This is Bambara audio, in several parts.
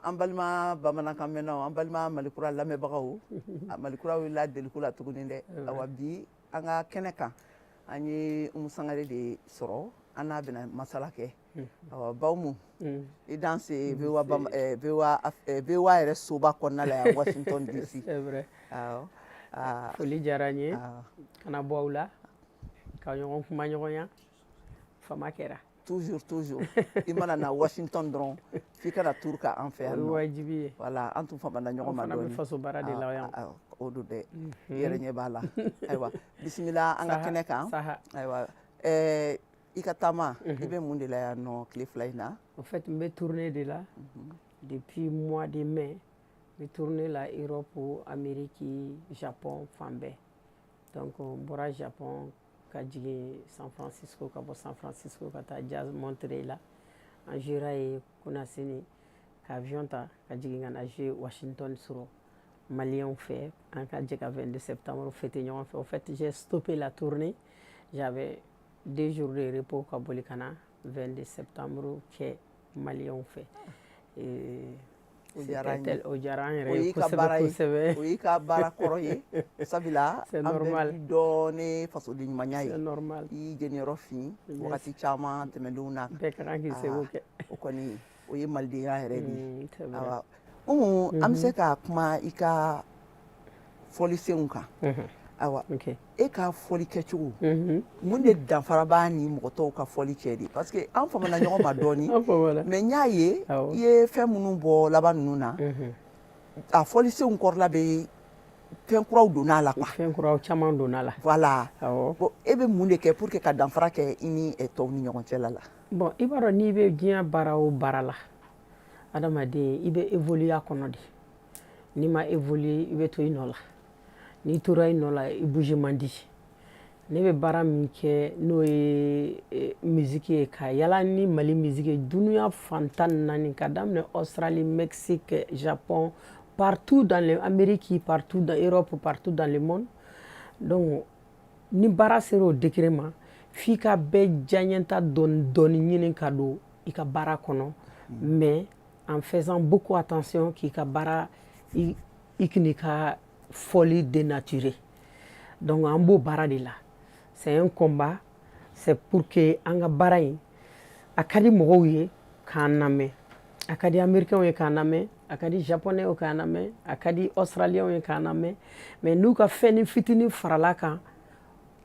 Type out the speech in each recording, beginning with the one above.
An balima bamanankan mɛnnaw, an balima Malikura lamɛnbagaw, Malikura wulila deliko la tuguni dɛ. Awa, bi an ka kɛnɛ kan, an ye Umu Sangare de sɔrɔ, an n'a bɛna masala kɛ. Awa, ba Umu, i danse VOA, VOA, VOA yɛrɛ soba kɔnɔna la yan, Washington DC. C'est vrai. Awɔ. Foli diyara n ye ka na bɔ aw la ka ɲɔgɔn kuma ɲɔgɔnya fama kɛra. Toujours, toujours, i mana na Washington dɔrɔn, f'i ka na tour kɛ an fɛ yan O ye nɔ. wajibi ye. Voilà, an tun famana ɲɔgɔn An ma fana bɛ dɔɔni. faso baara de la yan. O don dɛ, i yɛrɛ ɲɛ b'a la. Ayiwa, bisimila an ka Saha, kɛnɛ kan. Saha. Ayiwa, i ka taama, i bɛ mun de la yan nɔ tile 2 in na? En fait, n bɛ tournée de la depuis mois de mai. N bɛ tournée la Europe, Amérique, Japon, fan bɛɛ. Donc n bɔra Japon ka jigin San Francisco, ka bɔ San Francisco ka taa Jazz Monterey la. An jouera yen kunasini, ka avion ta ka jigin ka na jouer Washington sɔrɔ Maliyɛnw fɛ, an ka jɛ ka 22 septembre fêter ɲɔgɔn fɛ. En fait, j'ai stoppé la tournée, j'avais 2 jours de repos, ka boli ka na 22 septembre kɛ Maliyɛnw fɛ. Et O diyara an ye. O diyara an yɛrɛ O ye y'i ka kosɛbɛ baara ye. kosɛbɛ. O y'i ka baara kɔrɔ ye, sabula C'est an bɛɛ normal. bi dɔn ne fasoden ɲumanya ye. C'est normal. I y'i jeniyɔrɔ fin wagati caman tɛmɛnlenw na. Bɛɛ ka kan k'i seko kɛ. O kɔni, o ye malidenya yɛrɛ de ye. C'est vrai. Awa, Umu, an bɛ se ka kuma i ka fɔlisenw kan. Ayiwa, e ka fɔli kɛcogo, mun de danfara b'a ni mɔgɔ tɔw ka fɔli cɛ de? Parce que an famana ɲɔgɔn ma dɔɔni, An famana. mais n y'a ye i ye fɛn minnu bɔ laban ninnu na, a fɔlisenw kɔrɔla bɛ fɛn kuraw donna a la quoi. Fɛn kuraw caman donna la. Voilà. Awɔ. Bon, e bɛ mun de kɛ pour que ka danfara kɛ i ni tɔw ni ɲɔgɔn cɛ la la? Bon, i b'a dɔn, n'i bɛ diɲɛ baara o baara la, adamaden, i bɛ évoluer a kɔnɔ de. N'i ma évoluer, i bɛ to i nɔ la. N'i tora i nɔ la, i bouger man di. Ne bɛ baara min kɛ, n'o ye musique ye, ka yala ni Mali musique ye dunuya fan 14, ka daminɛ Australie, Mexique, Japon, partout dans les Amériques, partout dans Europe, partout dans le monde. Donc ni baara sera o degré ma, f'i ka bɛɛ diyaɲɛta dɔɔni dɔɔni ɲini ka don i ka baara kɔnɔ, mais en faisant beaucoup attention k'i ka baara, i kan'i ka fɔli dénaturer. Donc an b'o baara de la. C'est un combat, c'est pour que an ka baara in a ka di mɔgɔw ye k'an lamɛn, a ka di Américains ye k'an lamɛn, a ka di Japonais ye k'an lamɛn, a ka di Australiens ye k'an lamɛn. Mais n'u ka fɛn fitinin farala kan,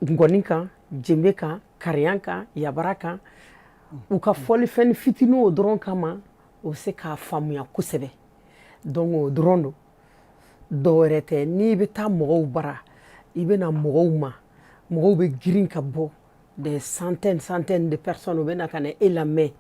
ngɔni kan, jenbe kan, kariyan kan, yabara kan, u ka fɔlifɛn fitinin o dɔrɔn kama, u bɛ se k'a faamuya kosɛbɛ. Donc o dɔrɔn don, dɔwɛrɛ tɛ. N'i bɛ taa mɔgɔw bara, i bɛ na mɔgɔw ma, mɔgɔw bɛ girin ka bɔ, des centaines, centaines de personnes, u bɛ na ka na e lamɛn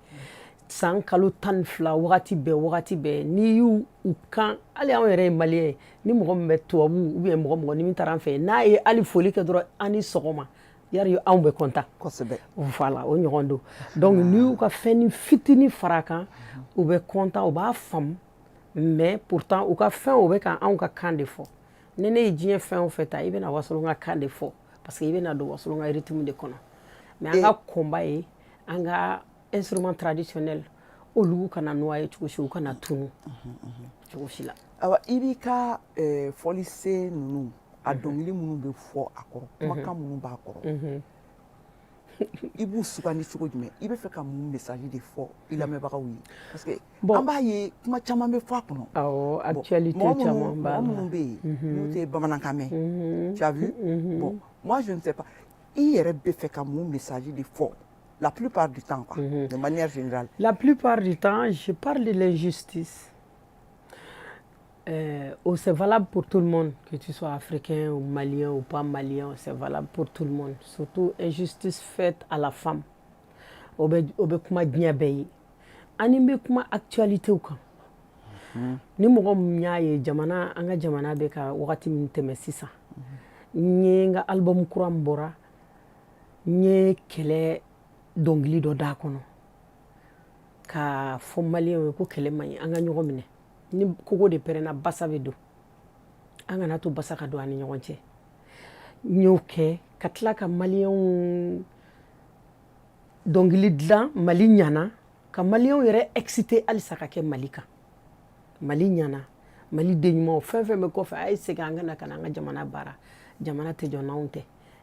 san kalo 12, wagati bɛɛ, wagati bɛɛ. N'i y'u u kan, hali anw yɛrɛ ye Maliyɛn ye, ni mɔgɔ min bɛ tubabu ou bien mɔgɔ mɔgɔ ni min taara an fɛ yen, n'a ye hali foli kɛ dɔrɔn, an ni sɔgɔma, yari anw bɛ content. Voilà, o ɲɔgɔn don. Donc n'i y'u ka fɛn fitinin fara a kan, u bɛ content, u b'a faamu. Mais pourtant u ka fɛn, o bɛ ka anw ka kan de fɔ. Ni ne ye diɲɛ fɛn o fɛn ta, i bɛna wasolon ka kan de fɔ, parce que i bɛna don wasolon ka rythme de kɔnɔ. Mais an ka combat ye an ka instrument traditionnel olu kana noyer cogo si, u kana tunu cogo si la. Awa, i b'i ka fɔlisen ninnu, a dɔnkili minnu bɛ fɔ a kɔrɔ, kumakan minnu b'a kɔrɔ, i b'u sugandi cogo jumɛn? I bɛ fɛ ka mun message de fɔ i lamɛnbagaw ye? Parce que an b'a ye kuma caman bɛ fɔ a kɔnɔ. Awɔ, actualité caman b'a la. Mɔgɔ minnu bɛ yen n'u tɛ bamanankan mɛn, tu as vu? Bon, moi je ne sais pas, i yɛrɛ bɛ fɛ ka mun message de fɔ la plupart du temps quoi, de manière générale? La plupart du temps, je parle de l'injustice. Oh, c'est valable pour tout le monde, que tu sois africain ou malien ou pas malien, c'est valable pour tout le monde. Surtout injustice faite à la femme. O bɛ kuma diɲɛ bɛɛ ye. Ani n bɛ kuma actualité kan. Ni mɔgɔ min y'a ye, jamana, an ka jamana bɛ ka wagati min tɛmɛ sisan, n ye n ka album kura min bɔra, n ye kɛlɛ dɔnkili dɔ d'a kɔnɔ k'a fɔ Maliyɛnw ye ko kɛlɛ man ɲi, an ka ɲɔgɔn minɛ. Ni kogo de pɛrɛnna, basa bɛ don. An kana to basa ka don an ni ɲɔgɔn cɛ. N y'o kɛ ka tila ka Maliyɛnw dɔnkili dilan Mali ɲana, ka Maliyɛnw yɛrɛ exciter halisa ka kɛ Mali kan. Mali ɲana, Mali den ɲumanw fɛn fɛn bɛ kɔfɛ, a ye segin an ka na ka na an ka jamana baara. Jamana tɛ jɔ n'anw tɛ.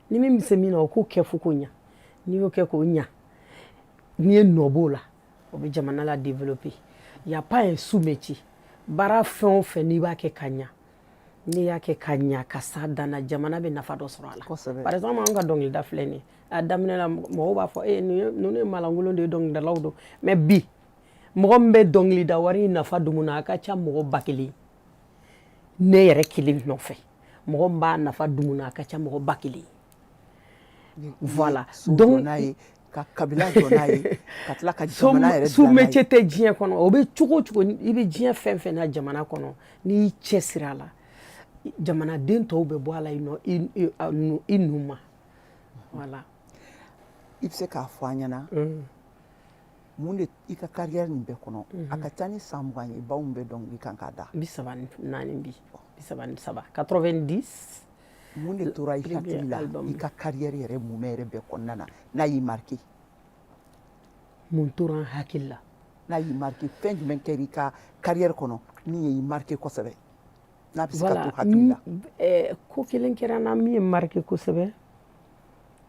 Ni min bɛ se min na, o k'o kɛ fo k'o ɲa. N'i y'o kɛ k'o ɲa, n'i ye nɔ b'o la, o bɛ jamana la développer. Y a pas un sous métier. Baara fɛn o fɛn, n'i b'a kɛ ka ɲa, n'i y'a kɛ ka ɲa ka s'a dan na, jamana bɛ nafa dɔ sɔrɔ a la. Par exemple, an ka dɔnkilida filɛ nin ye, a daminɛ la, mɔgɔw b'a fɔ e ninnu ye malankolon de ye, dɔnkilidalaw don. Mais bi, mɔgɔ min bɛ dɔnkilida wari nafa dumu na, a ka ca mɔgɔ 1000. Ne yɛrɛ kelen nɔfɛ, mɔgɔ min b'a nafa dumu na, a ka ca mɔgɔ 1000. Voilà. Donc ka kabila jɔ n'a ye, ka tila ka jamana yɛrɛ sous métier tɛ diɲɛ kɔnɔ. O bɛ cogo o cogo, i bɛ diɲɛ fɛn fɛn na, jamana kɔnɔ, n'i y'i cɛsiri a la, jamanaden tɔw bɛ bɔ a la i nɔ i nu ma. Voilà. I bɛ se k'a fɔ an ɲɛna mun de i ka carrière nin bɛɛ kɔnɔ, a ka ca ni san 20 ye, baw bɛ dɔnkili kan k'a da? 34 bi, 33, 90. Mun de tora i hakili la i ka carrière yɛrɛ mumɛ yɛrɛ bɛɛ kɔnɔna na, n'a y'i marqué? Mun tora n hakili la? N'a y'i marqué, fɛn jumɛn kɛra i ka carrière kɔnɔ min ye i marqué kosɛbɛ, n'a bɛ se ka to hakili la? Ko kelen kɛra n na min ye marqué kosɛbɛ,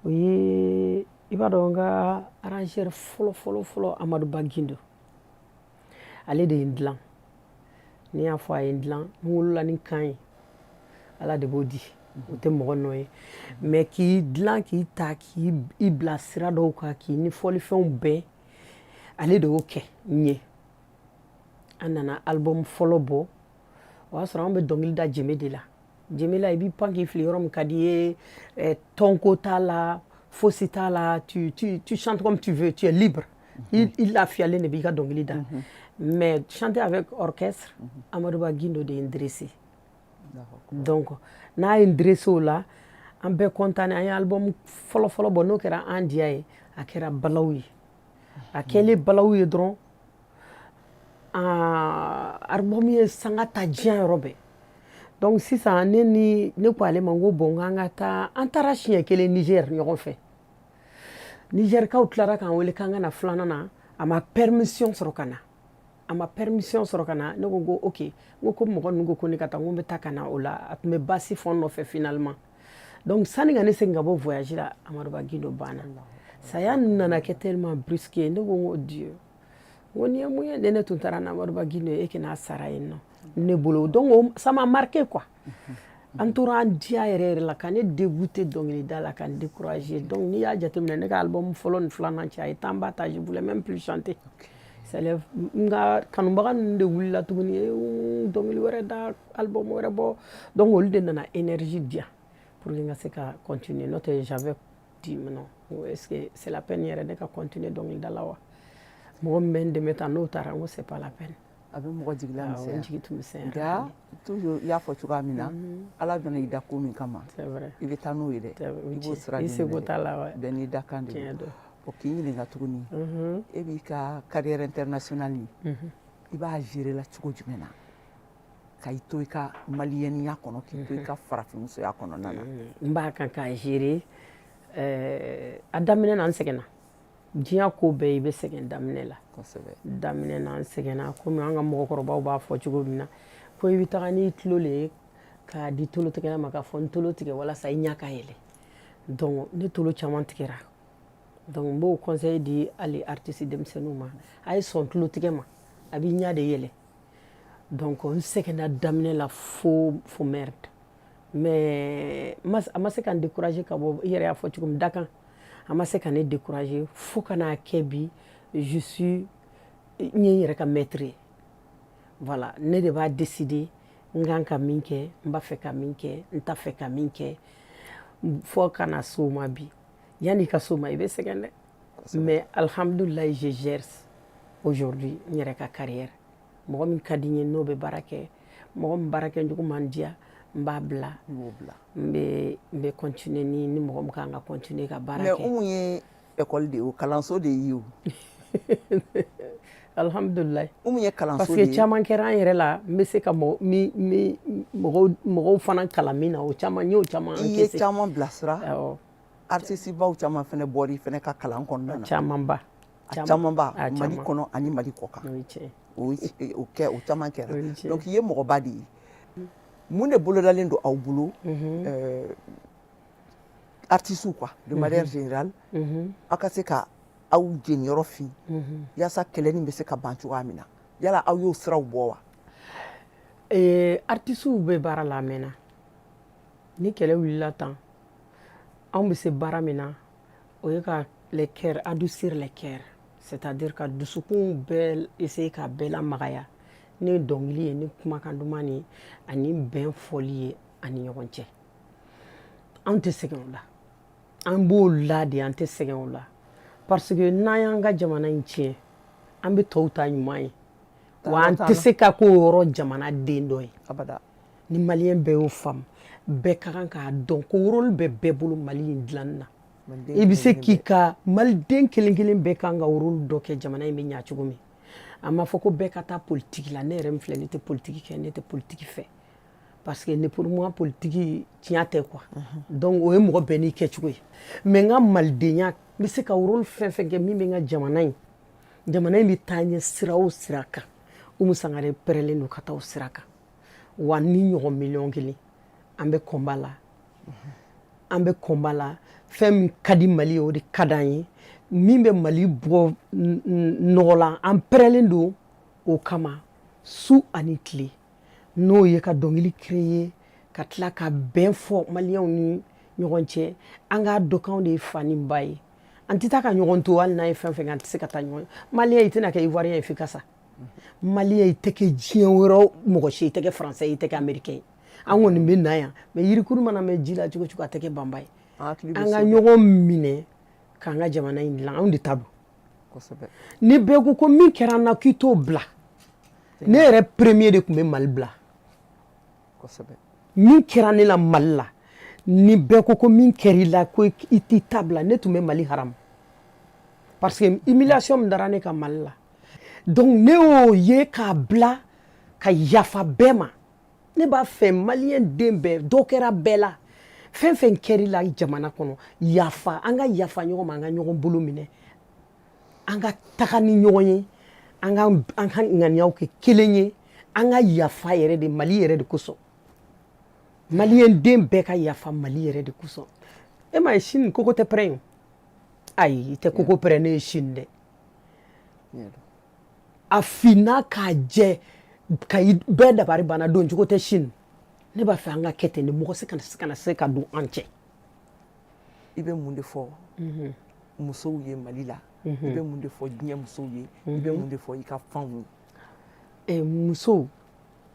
o ye, i b'a dɔn, n ka arrangeur fɔlɔ fɔlɔ fɔlɔ, Amadu Ba Gindo, ale de ye n dilan. N'i y'a fɔ a ye n dilan, n wolola ni kan ye, Ala de b'o di, o tɛ mɔgɔ nɔ ye. Mais k'i dilan, k'i ta, k'i bila sira dɔw kan, k'i ni fɔlifɛnw bɛn, ale de y'o kɛ n ye. An nana album fɔlɔ bɔ, o y'a sɔrɔ an bɛ dɔnkili da jɛmɛ de la. Jɛmɛ la, i b'i pan k'i fili yɔrɔ min ka di i ye, tɔnko t'a la, fosi t'a la, tu chantes comme tu veux, tu es libre, i lafiyalen de b'i ka dɔnkili da. Mais chanter avec orchestre, Amadou Ba Gindo de ye n dressé. Donc n'a ye n dressé o la, an bɛɛ content. An ye album fɔlɔ fɔlɔ bɔ, n'o kɛra an diya ye, a kɛra balawu ye. A kɛlen balawu ye dɔrɔn, album ye sanga ta diɲɛ yɔrɔ bɛɛ. Donc sisan, ne ni ne ko ale ma, n ko bon, k'an ka taa. An taara siɲɛ kelen Niger ɲɔgɔn fɛ. Nigerkaw tilara k'an wele k'an ka na filanan na. A ma permission sɔrɔ ka na, a ma permission sɔrɔ ka na. Ne ko ok, n ko ko mɔgɔ ninnu ko ko ne ka taa, n ko n bɛ taa ka na o la. A tun bɛ basi fɔ n nɔfɛ finalement. Donc sani ka ne segin ka bɔ voyage la, Amadu Ba Gindo banna. Saya nana kɛ tellement brusque. Ne ko n ko Dieu, n ko nin ye mun ye? Ne tun taara n'Amadu Ba Gindo ye, e kana sara yen nɔ ne bolo. Donc ça m'a marqué quoi. An tora an diya yɛrɛ yɛrɛ la, ka ne dégoûter dɔnkilida la, ka n décourager. Donc n'i y'a jateminɛ, ne ka album fɔlɔ ni filanan cɛ, a ye temps ba ta, je voulais même plus chanter. N ka kanubaga ninnu de wulila tuguni, dɔnkili wɛrɛ da, album wɛrɛ bɔ. Donc olu de nana énergie di yan pour que n ka se ka continuer. N'o tɛ, j'avais dit non, est-ce que c'est la peine yɛrɛ ne ka continuer dɔnkilida la wa? Mɔgɔ min bɛ n dɛmɛ tan, n'o taara, n ko c'est pas la peine. A bɛ mɔgɔ jigila misɛnya. N jigi tun misɛnya. Nka toujours, i y'a fɔ cogoya min na, Ala bɛna i da ko min kama, c'est vrai, i bɛ taa n'o ye dɛ, i b'o sira de. I seko t'a la wa. Bɛɛ n'i da kan de don. O k'i ɲininka tuguni, e b'i ka carrière internationale nin, i b'a gérer la cogo jumɛn na, ka i to i ka maliyɛniya kɔnɔ, k'i to i ka farafinmusoya kɔnɔna na? N b'a kan k'a gérer. A daminɛ na, n sɛgɛnna. Diɲɛ ko bɛɛ, i bɛ sɛgɛn daminɛ la. Daminɛ na, n sɛgɛnna. Komi an ka mɔgɔkɔrɔbaw b'a fɔ cogo min na, ko i bɛ taga n'i tulo le ye k'a di tolotigɛla ma, k'a fɔ n tolo tigɛ walasa i ɲɛ ka yɛlɛ. Donc ne tolo caman tigɛra. Donc n b'o conseil di hali artiste denmisɛnninw ma: a ye sɔn tulo tigɛ ma, a b'i ɲɛ de yɛlɛ. Donc n sɛgɛnna daminɛ la fo fo merde, mais a ma se ka n décourager ka bɔ. I yɛrɛ y'a fɔ cogo min, dakan, a ma se ka ne décourager fo ka n'a kɛ bi, je suis n ye n yɛrɛ ka maître ye. Voilà, ne de b'a décider n kan ka min kɛ, n b'a fɛ ka min kɛ, n t'a fɛ ka min kɛ, fo ka na s'o ma bi. Yanni i ka s'o ma, i bɛ sɛgɛn dɛ. Mais alhamdulilayi, je gère aujourd'hui n yɛrɛ ka carrière. Mɔgɔ min ka di n ye, n'o bɛ baara kɛ, mɔgɔ min baara kɛ cogo man diya, n b'a bila. N bɛ continuer ni mɔgɔ min kan ka continuer ka baara kɛ. Mais Umu ye école de ye o, kalanso de y'i o. Alhamdulilayi. Umu ye kalanso parce que caman kɛra an yɛrɛ la, n bɛ se ka mɔgɔ mi mɔgɔw fana kalan min na, o caman n y'o caman. I ye caman bilasira. Awɔ. Artiste baw caman fana bɔra i fana ka kalan kɔnɔna na. Camanba. A camanba, Mali kɔnɔ ani Mali kɔ kan. O ye tiɲɛ. O kɛ, o caman kɛra. Donc i ye mɔgɔba de ye. Mun de bolodalen don aw bolo, artistes quoi, de manière générale, aw ka se ka aw jeniyɔrɔ fin yaasa kɛlɛ nin bɛ se ka ban cogoya min na? Yala aw y'o siraw bɔ wa? Artistes bɛ baara la a mɛnna. Ni kɛlɛ wulila tan, anw bɛ se baara min na, o ye ka les cœurs adoucir, les cœurs, c'est-à-dire ka dusukun bɛɛ essayer ka bɛɛ lamagaya ni dɔnkili ye, ni kumakan duman ni ani bɛn fɔli ye ani ɲɔgɔn cɛ. Anw tɛ sɛgɛn o la, an b'o la de, an tɛ sɛgɛn o la, parce que n'an y'an ka jamana in tiɲɛ, an bɛ tɔw ta ɲuman ye wa an tɛ se ka k'o yɔrɔ jamana den dɔ ye. Ni malien bɛɛ y'o faamu, bɛɛ ka kan k'a dɔn ko rôle bɛ bɛɛ bolo Mali in dilanni na. I bɛ se k'i ka maliden kelen kelen bɛɛ kan ka rôle dɔ kɛ jamana in bɛ ɲa cogo min. A ma fɔ ko bɛɛ ka taa politique la. Ne yɛrɛ min filɛ, ne tɛ politique kɛ, ne tɛ politique fɛ, parce que ne, pour moi, politique tiɲɛ tɛ quoi. Donc o ye mɔgɔ bɛɛ n'i kɛcogo ye. Mais n ka malidenya, n bɛ se ka rôle fɛn fɛn kɛ min bɛ n ka jamana in bɛ taa ɲɛ sira o sira kan, Umu Sangare pɛrɛlen don ka taa o sira kan. Wa ni ɲɔgɔn 1 million, an bɛ combat la, an bɛ combat la. Fɛn min ka di Mali ye, o de ka d'an ye. Min bɛ Mali bɔ nɔgɔ la, an pɛrɛlen don o kama su ani tile. N'o ye ka dɔnkili créer, ka tila ka bɛn fɔ maliyɛnw ni ɲɔgɔn cɛ. An k'a dɔn k'anw de ye fa ni ba ye, an tɛ taa ka ɲɔgɔn to. Hali n'an ye fɛn fɛn kɛ, an tɛ se ka taa ɲɔgɔn. Malien, i tɛna kɛ Ivoirien ye f'i ka sa. Malien, i tɛ kɛ diɲɛ wɛrɛ mɔgɔ si ye, i tɛ kɛ Français ye, i tɛ kɛ Américain ye. An kɔni bɛ na yan, mais yirikuru mana mɛn ji la cogo cogo, a tɛ kɛ banba ye. An ka ɲɔgɔn minɛ k'an ka jamana in dilan, anw de ta don. Ni bɛɛ ko ko min kɛra an na k'i t'o bila, ne yɛrɛ premier de tun bɛ Mali bila. Min kɛra ne la Mali la, ni bɛɛ ko ko min kɛra i la ko i t'i ta bila, ne tun bɛ Mali haramu, parce que humiliation min dara ne kan Mali la. Donc ne y'o ye k'a bila ka yafa bɛɛ ma. Ne b'a fɛ malien den bɛɛ, dɔ kɛra bɛɛ la, fɛn fɛn kɛr'i la jamana kɔnɔ, yafa. An ka yafa ɲɔgɔn ma, an ka ɲɔgɔn bolo minɛ, an ka taga ni ɲɔgɔn ye, an ka ŋaniyaw kɛ kelen ye, an ka yafa yɛrɛ de Mali yɛrɛ de kosɔn. Malien den bɛɛ ka yafa Mali yɛrɛ de kosɔn. E ma ye, sini koko tɛ pɛrɛn. Ayi, i tɛ koko pɛrɛn. Ne ye sini dɛ, a finna k'a jɛ ka bɛɛ dabari banna, don cogo tɛ sini. Ne b'a fɛ an ka kɛ ten de, mɔgɔ se kana se ka don an cɛ. I bɛ mun de fɔ musow ye Mali la? I bɛ mun de fɔ diɲɛ musow ye? I bɛ mun de fɔ i ka fanw ye? Musow,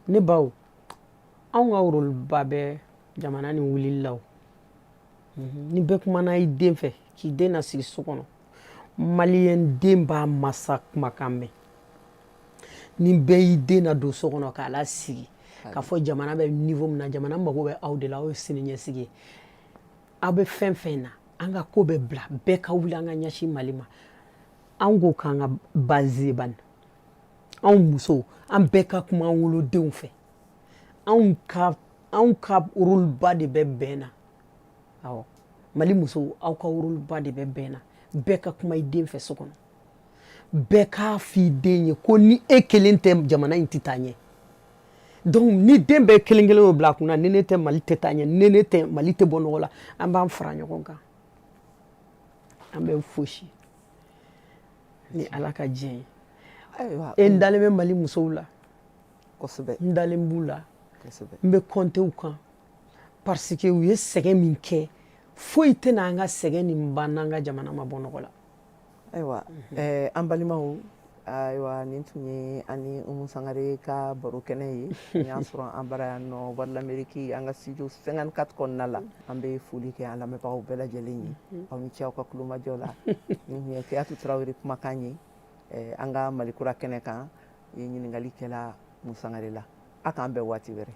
ne baw, anw ka rôle ba bɛ jamana ni wulili la. O ni bɛɛ kumana i den fɛ k'i den na sigi so kɔnɔ, malien den b'a masa kumakan mɛn. Ni bɛɛ y'i den na don so kɔnɔ k'a lasigi k'a fɔ jamana bɛ niveau min na, jamana mago bɛ aw de la, aw ye sini ɲɛsigi ye, aw bɛ fɛn fɛn na, an ka ko bɛ bila, bɛɛ ka wuli, an ka ɲɛsin Mali ma. An ko k'an ka base ye bani, anw musow, an bɛɛ ka kuma an wolodenw fɛ. Anw ka rôle ba de bɛ bɛn na. Awɔ, Mali musow, aw ka rôle ba de bɛ bɛn na. Bɛɛ ka kuma i den fɛ so kɔnɔ, bɛɛ k'a f'i den ye ko ni e kelen tɛ, jamana in tɛ taa ɲɛ. Donc ni den bɛɛ kelen kelen y'o bila a kunna, ni ne tɛ, Mali tɛ taa ɲɛ, ni ne tɛ, Mali tɛ bɔ nɔgɔ la, an b'an fara ɲɔgɔn kan, an bɛ fosi ni Ala ka diɲɛ ye. E, n dalen bɛ Mali musow la. N dalen b'u la, n bɛ compter u kan, parce que u ye sɛgɛn min kɛ, foyi tɛna an ka sɛgɛn nin ban n'an ka jamana ma bɔ nɔgɔ la. Ayiwa, an balimaw, ayiwa, nin tun ye ani Umu Sangare ka baro kɛnɛ ye. Nin y'a sɔrɔ an bara yan nɔ, Voix de l'Amérique, an ka studio 54 kɔnɔna la. An bɛ foli kɛ an lamɛnbagaw bɛɛ lajɛlen ye. Aw ni ce aw ka kulomajɔ la. Nin tun ye Keyatu Tarawele kumakan ye an ka Mali kura kɛnɛ kan. Ye ɲininkali kɛla Umu Sangare la. A k'an bɛn waati wɛrɛ.